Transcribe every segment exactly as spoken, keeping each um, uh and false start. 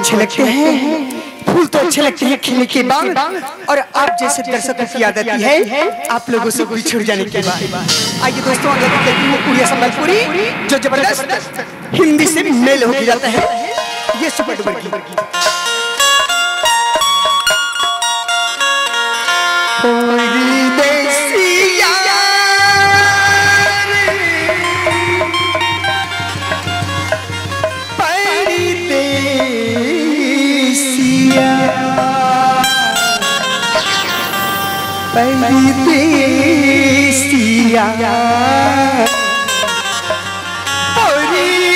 अच्छे लगते हैं, फूल तो अच्छे लगते हैं खिलने के बाद, और आप जैसे दर्शकों की आदत है आप लोगों से बिछुड़ जाने के बाद। आइए दोस्तों, अगला देखते हैं उड़िया संबलपुरी, जो जबरदस्त हिंदी से मेल होके जाता है। ये सुपर डुपर की परदेसिया, परदेसिया, परदेसिया, परदेसिया।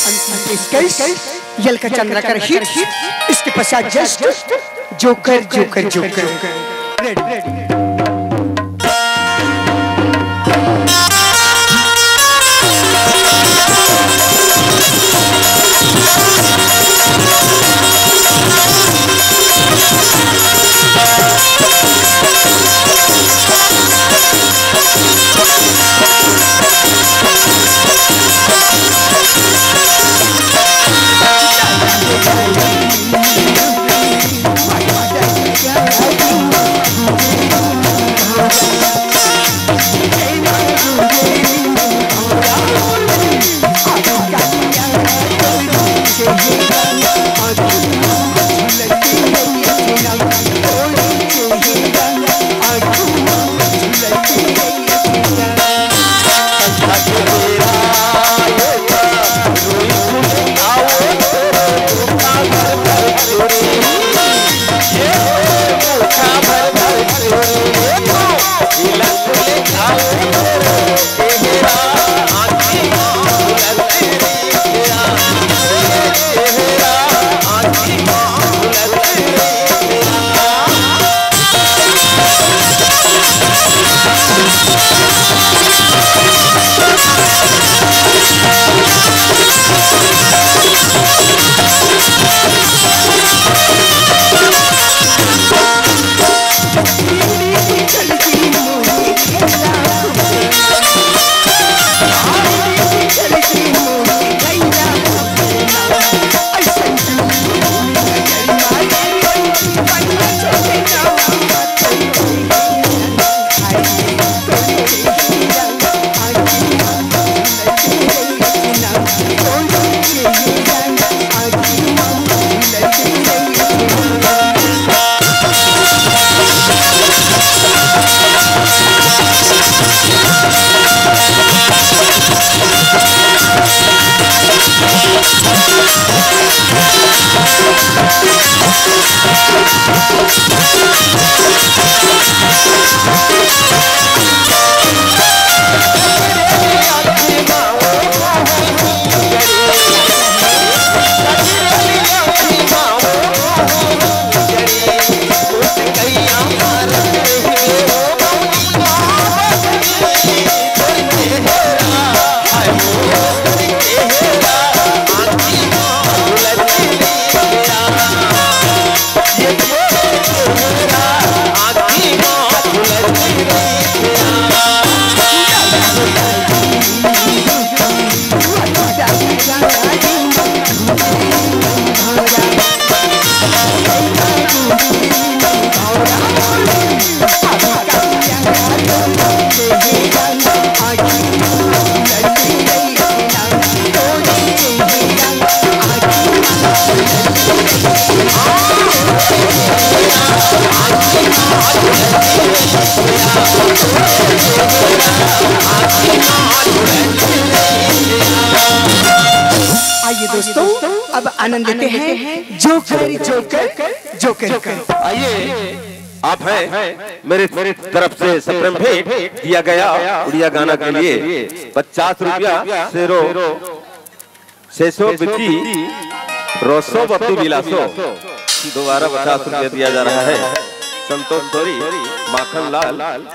अंतिम पेशकश, यल का चंद्रा कर हिट, इसके पश्चात just joker, joker, joker. Ready. अब आनंद लेते हैं, जोकर, जोकर, जोकर। आइए, आप हैं मेरे मेरे तरफ से सप्रेम भेंट दिया गया उड़िया गाना के लिए पचास रुपया शेरो शेषो बिकी रोसो बत्ती बिलासो। दोबारा पचास रुपया दिया जा रहा है संतोष सोरी, माखन लाल,